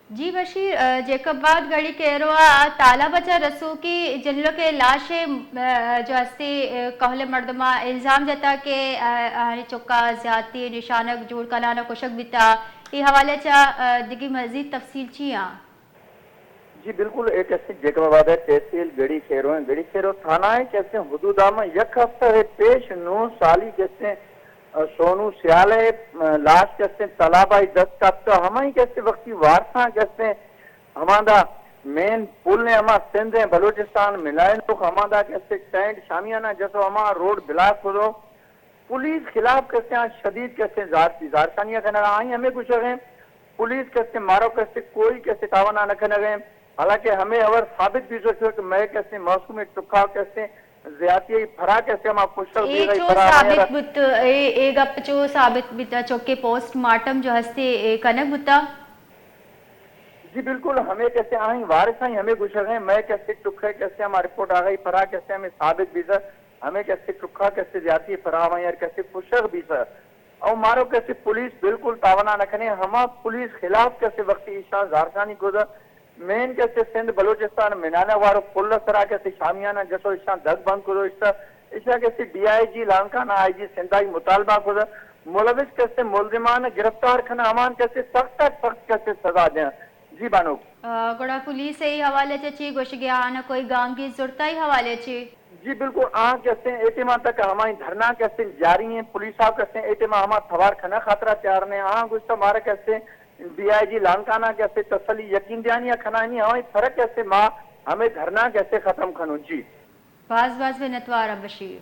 جی بشیر، جیکب آباد گڑی کیروا تالابا چہ رسوکی جنلوکے لاشے جو ہستی کہل مردما الزام جتا کہ آہانی چکا زیادتی نشانگ جوڑ کنان و کشگ بیتا۔ ای حوالے چہ دگی مزید تفصیل چی آں؟ جی بالکل، اے کسے جیکب آباد ء تحصیل گڑی کیرو ہیں، گڑی کیرو تھانہ ء کسے حدود آ من یک ہفتہ ء پیش نو سالی کسے سونو سیال ء لاش کسے تالاب ء دست کپتہ، ہمائی کسے وقتی وارساں کسے ہماندا مین پل نے ہما سندھ ء بلوچستان ملائنوک ہماندا کسے ٹینٹ شامیانہ جسو ہما روڈ بلاک کدو۔ پولیس خلاف کسے آ شدید کسے زار زارشانیاں کنگا آئی ہمیں گوشگ ہیں پولیس کسے مارو کسے کوئی کسے تاوانہ نہ کنگ ہیں، حالانکہ ہمیں اور ثابت بیسو کہ مئے کسے معصوم چکا کسے زیاتی پھرا کسے ہما پشل اے دیگا چو پھرا ثابت بوت، اے اے گپ چو ثابت بیتا چوکہ پوسٹ مارٹم جو ہستے اے کنگ بوتا۔ جی بالکل، ہمیں کسے آہیں وارث آہیں ہمیں گوشگ ہیں مئے کسے چکے کسے ہما رپورٹ آگئی پھرا کسے ہمیں ثابت بیسا، ہمیں کسے چکا کسے زیاتی پھرا ہمیں یار کسے پشل بیسا۔ او مارو کسے پولیس بالکل تاوانہ نہ کنے، ہما پولیس خلاف کسے وقتی ایشاں زارشانی کد، مین کسے سندھ بلوچستان منانہ وارو پل سرا کسے شامیانہ جسو ایشاں دگ بند کدو اشتا، ایشاں کسے ڈی آئی جی لانکانہ آئی جی سندھ آئی مطالبہ کد، ملوث کسے ملزمان گرفتار کھنا ہمان کسے سخت سخت کسے سزا دیں۔ جی بانک۔ گڑا پولیس ء اے حوالے چہ چی گوشگے؟ آہاں کوئی گامگیج زرتا اے حوالے چہ؟ جی بالکل، آ کسے اے ٹیما تک ہمائی دھرنا کسے جاری ہیں، پولیس آ کسے اے ٹیما ہما توار کھنا خاطرہ تیار نے، آ گوشتا مارا کسے ڈی آئی جی لانکانا کسے تسلی یقین دیانی کھنانی ہمائی فرق کسے ما ہمیں دھرنا کسے ختم کھنو جی۔ باز باز منتوار بشیر۔